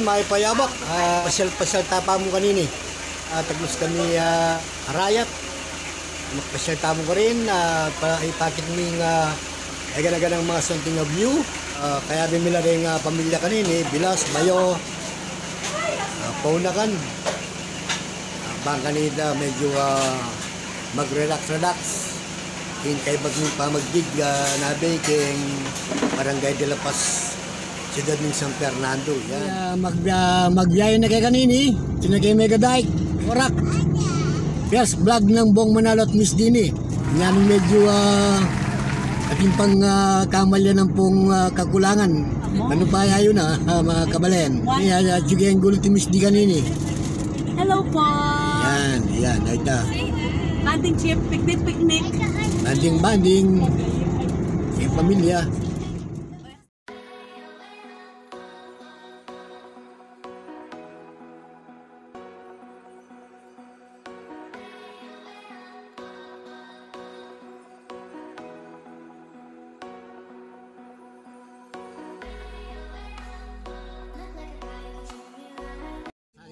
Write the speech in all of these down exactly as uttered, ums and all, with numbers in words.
Ay, payabak, ah, pasyal-pasyal ta pa mu kanini. Ah, taglus kami, ah, Arayat. Magpasyal ta mu karin, ah, pa, ipakit mi nga, eh, gana-ganang mga something of view. Ah, kaya bimila rin nga pamilya kanini, bilas, bayo, ah, paunakan. Ah, bang kanita medyo, ah, mag-relax-relax. King kay mag-, pamagdig, ah, nabe king Barangay de la Paz, siyudad ning San Fernando, yan. Ah, mag-, ah, magbiyahe na kaya kanini, sina kay Mega Dike, Warak. First vlog ng Bong Manalo at Miss Dini. Yan medyo, ah, atin pang, ah, kamalian pung, ah, kakulangan. Ano pa yayu na, ah, mga kabalen. Yan, ah, sige ang gulo ti Miss D kanini. Hello po. Yan, yan, ay ta. Banding trip, picnic, picnic. Banding, banding. Yung pamilya.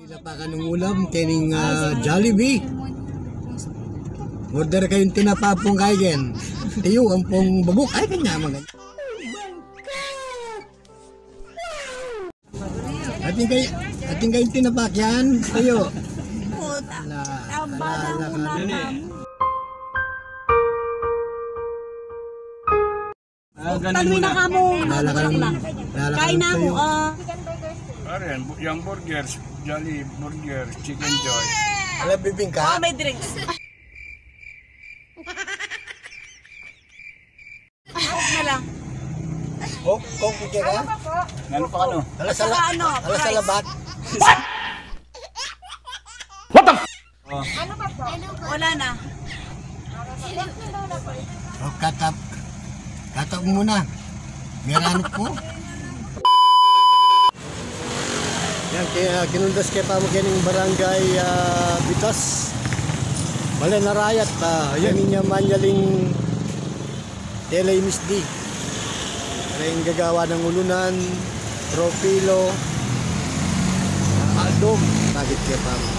Ila pa kanung ulam, kening, ah, Jollibee. Order kayung tinapa pung kaigan. Tiyu, ampong baguk. Ay, kanya mga. Atin kay, atin kayung tinapa kyan. Tiyu. Ala, ala, ala, ala. Ah, ganun muna. Lalakan, lalakan. Kain na ako, ah. Pare, yan, bu-, yung burgers, Jolly Burger, Chicken Joy. Ala, bibingka? Oh, may drinks. Coke na lang. Coke, Coke, Coke ka? Ano pa, ano? Ala, sala-, ano, ala, salabat. What the f-? Oh. Wala na. Oh, katap. Katap muna. Meron po. Yan, kaya kinuldas kaya pa mu kening barangay, ah, Bitas. Balen Arayat, ah, yan inya manyaling Tele Miss D. Kaya gagawa ng ulunan, tropilo, ah, adog, bakit kaya pa mu.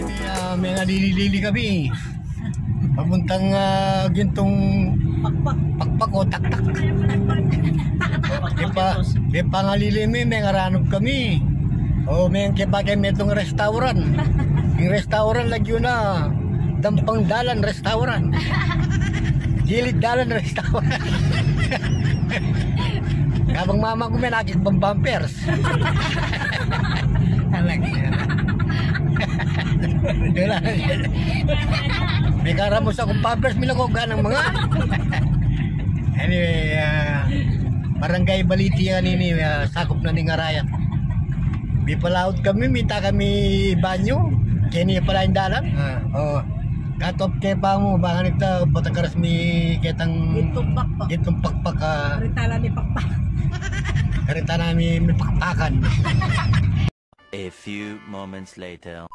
Ini, ah, mengalili-lili kami. Papuntang, ah, gintung pakpak. Pakpak o taktak. Di pa, di pa ngalili mi, mengaranub kami. O, meng kaya pa kami itong restaurant. Yung restaurant, lagyu na, dampang dalan restaurant. Gilid dalan restaurant. Kabang mama ku, menakit pang bumpers. Talaga. Wala. Mekaramus akung bumpers, milako ganang mga. Anyway, ah, Barangay Baliti yan ini, ah, sakup na ning Arayat. Mipalaut kami, mita kami banyu. Keni pala ing dalan. Ah, o. Katop ke pa mu, bang kanita, patakaras mi ketang gintung pakpak. Gintung pakpak, ah. Karita na mi pakpak. Karita na mi, mipakpakan. A few moments later.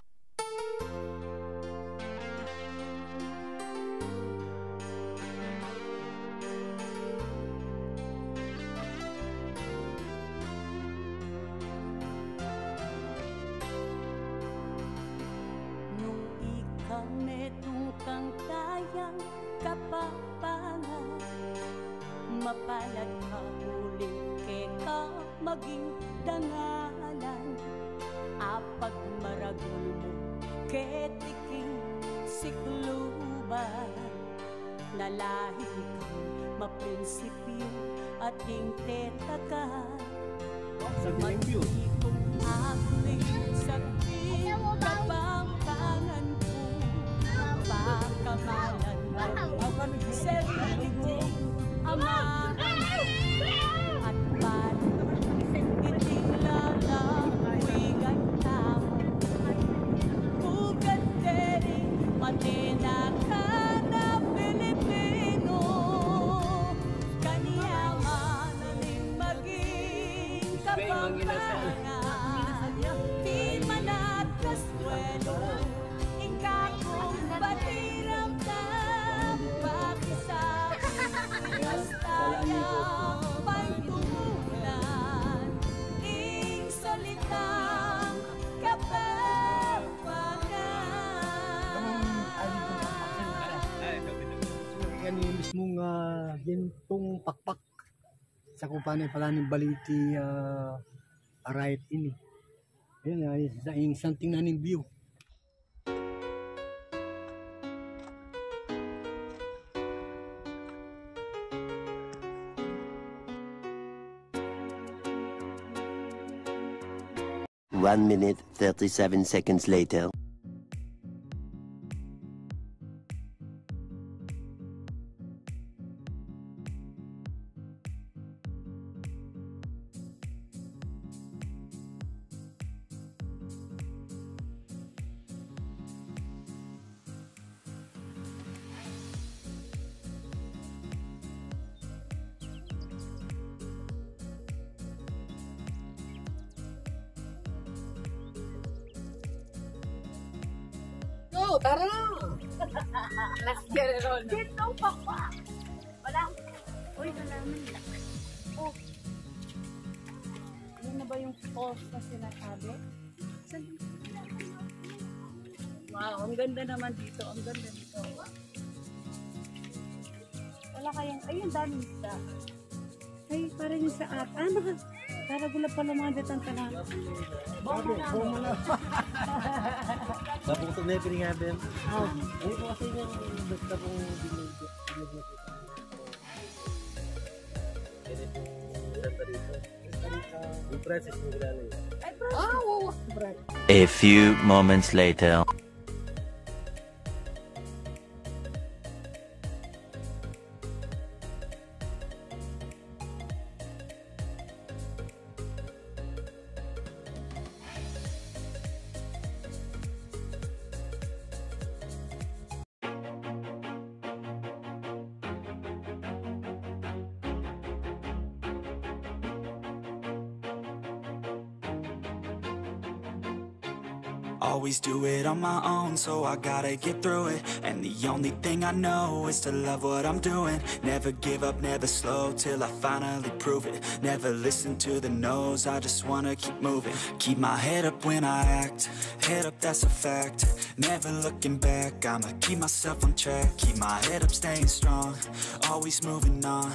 Nung ika metung kang tayang Kapampangan, mapalad ka uling keka maging dangalan. Apag maragul mu keti king Sikluban, nalahi kang maprinsipyu at ing tetakan. Matikong aguy, sakit, Kapampangan ku, pakamalan mo, sarili kong amahan, at balik iting lalawigan tamu. Bugad dering matenakan a Pilipinu, kaniaman na ning maging Kapampangan, di man at kasuelo, ing kakung batiramdam, pakisabi, basta yang pagtumunan, ing salitang Kapampangan. Yan yung mismong, ah, gintong pakpak. Sakupan na pala ning Baliti, ah, Arayat ini. Ayan, ah, yung, yung santing na ning view. One minute, thirty-seven seconds later. Go, tara na! Let's get it on. Dito, papa! Wala. Uy, wala man. Oh. Yun na ba yung falls na sinasabi? Wow, ang ganda naman dito. Ang ganda dito. Wala kayang, ayun, daming isda. Ay, parang yung sa at-, ah, baka, para gula pala mga datang tala. Tapos ito na yung piningabi. Ah. Ay, ito kasi yung basta pong binigyan. Yung Francis, yung kilala yun. Ah, oo, Francis. A few moments later. Always do it on my own, so I gotta get through it. And the only thing I know is to love what I'm doing. Never give up, never slow, till I finally prove it. Never listen to the no's, I just wanna keep moving. Keep my head up when I act, head up, that's a fact. Never looking back, I'ma keep myself on track. Keep my head up, staying strong, always moving on.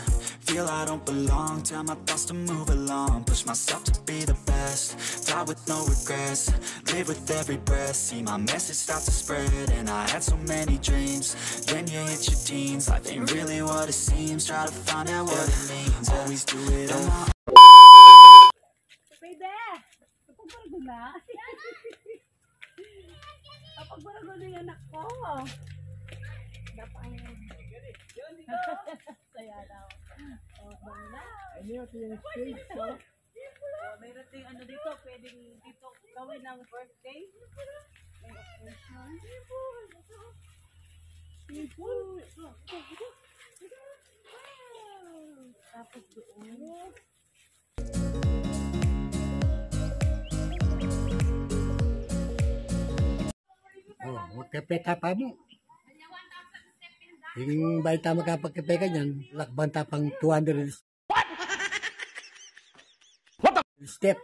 Feel I don't belong, tell my thoughts to move along. Push myself to be the best, die with no regrets. Live with every breath, see my message start to spread. And I had so many dreams, then you hit your teens. Life ain't really what it seems, try to find out what it means. Always do it on my own. Pwede! Kapag na. Kapag wala ko na yung anak ko. Dapat ang saya daw. Oh, wala. Ano yung stage, no? Oh, meron ding ano dito, pwedeng dito gawin ng birthday. May occasion. Tapos doon. Oh, magkape ka pa mu. Ing baita makapagkape ka niyan, lakban ta pang two hundred step.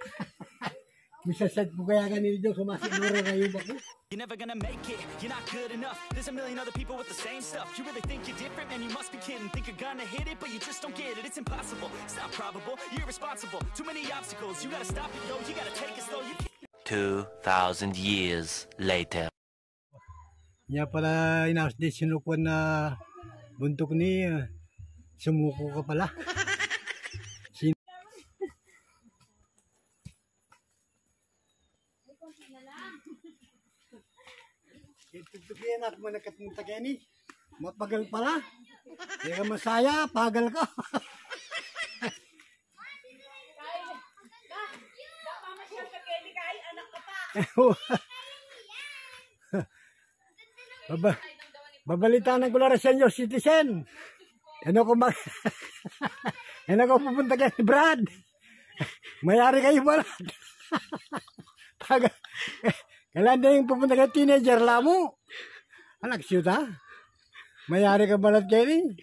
Misasad ku kaya kani Diyos, sumasiguro kayo ba ku? You're never gonna make it, you're not good enough. There's a million other people with the same stuff. You really think you're different? Man, you must be kidding. Think you're gonna hit it, but you just don't get it. It's impossible, it's not probable, you're irresponsible. Too many obstacles, you gotta stop it, yo, you gotta take it slow. You can't. Two thousand years later. Nya pala inaus di sinukuan na buntuk ni, ah, sumuku ka pala. Sin- Ito, ito, kaya na, kung manakit mo ta keni. Mapagal pala. Kaya masaya, pagal ka. Baba, babalitaan ku la ra senior citizen. Eno ko mag-, eno ko pupunta kay Brad. Mayari kayu, Brad. Taga, kailan da ing pupunta kay teenager la mu. Anak siyuta. Mayari ka balat keni.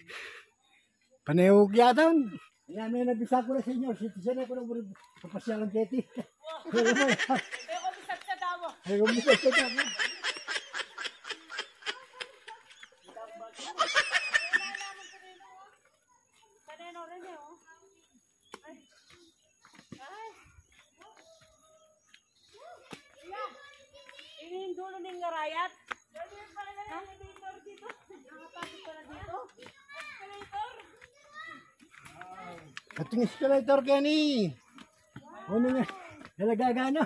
Paneuk yata. Nya, me na bisa ku la senior citizen, e ku na buri papasyalan keti. Ay, ku bisa sa tama. Kaneno rin eh, oh. Ay. Ay. Ini yung dulo ng ngarayat. Pwede pala na elevator dito. Nakapasok pala dito. Escalator. Ating escalator keni. Ano nga? Nalagaga na.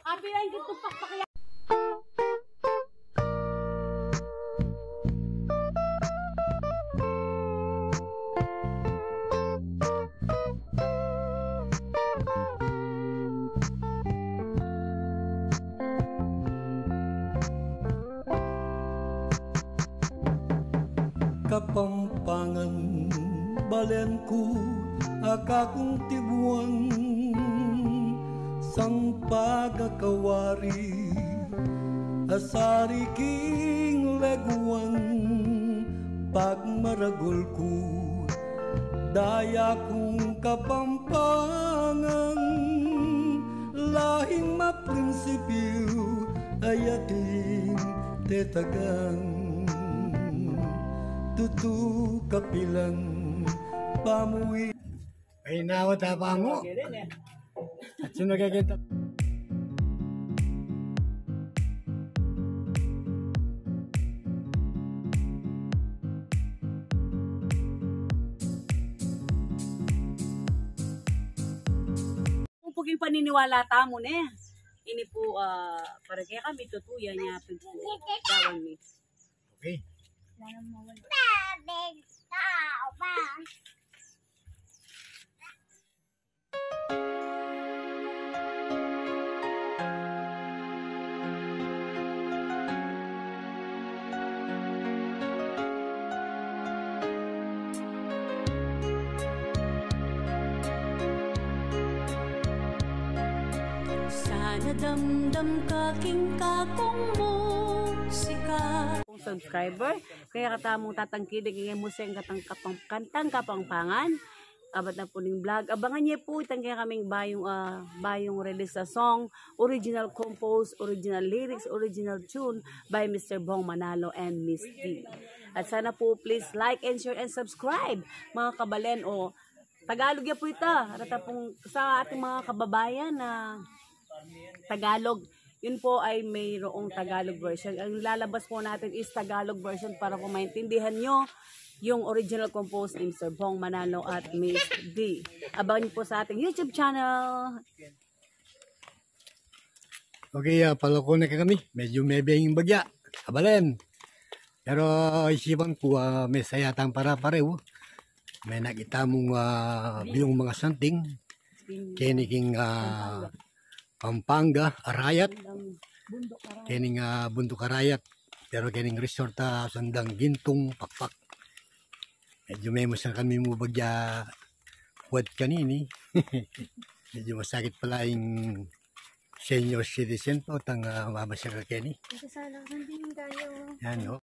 Abi lang yung pakpak. Kapampangan, balen ku, akakung tibuan, sang pagakawari, asari king leguan, pagmaragul ku, daya kung Kapampangan, lahing maprinsipyu, ay atin tetagan, tutu kapilan pamuwi. Ay, nawa ta pamu. At sino kaya kita? Kung puging paniniwala tamu ne, ini pu, ah, para kaya kami tutuya niya pu gawan mi. Okay. Sana damdam ka king kakung musika. Kung subscriber, kaya katamu tatangkilik, ingay mu seng katang kapang-, kantang Kapampangan. Abat na pu ning vlog. Abangan ye pu itang kaya kaming bayung, ah, bayung release a song, original compose, original lyrics, original tune by Mister Bong Manalo and Miss D. At sana pu please like and share and subscribe, mga kabalen, o Tagalog ya pu ita. Rata pung sa ating mga kababayan na Tagalog. Yun po ay mayroong Tagalog version. Ang lalabas po natin is Tagalog version para po maintindihan nyo yung original compose ni Mister Bong Manalo at Miss D. Abangan nyo po sa ating YouTube channel. Okay, ah, palako na kami. Medyo mebeng bagya. Kabalen. Pero isipan ku, ah, mesaya tang para-parehu. Me nakita mung, ah, biyung mga santing. Keni king, ah, Pampanga, Arayat. Keni nga Bunduk Arayat. Pero keni resort, ah, sandang Gintung, Pakpak. Medyo memusan kami mu bagya kuat kanini. Medyo masakit pala ing senior citizen po, tang, ah, mamasyal keni. Nagsasalang sanding tayo. Yan, no?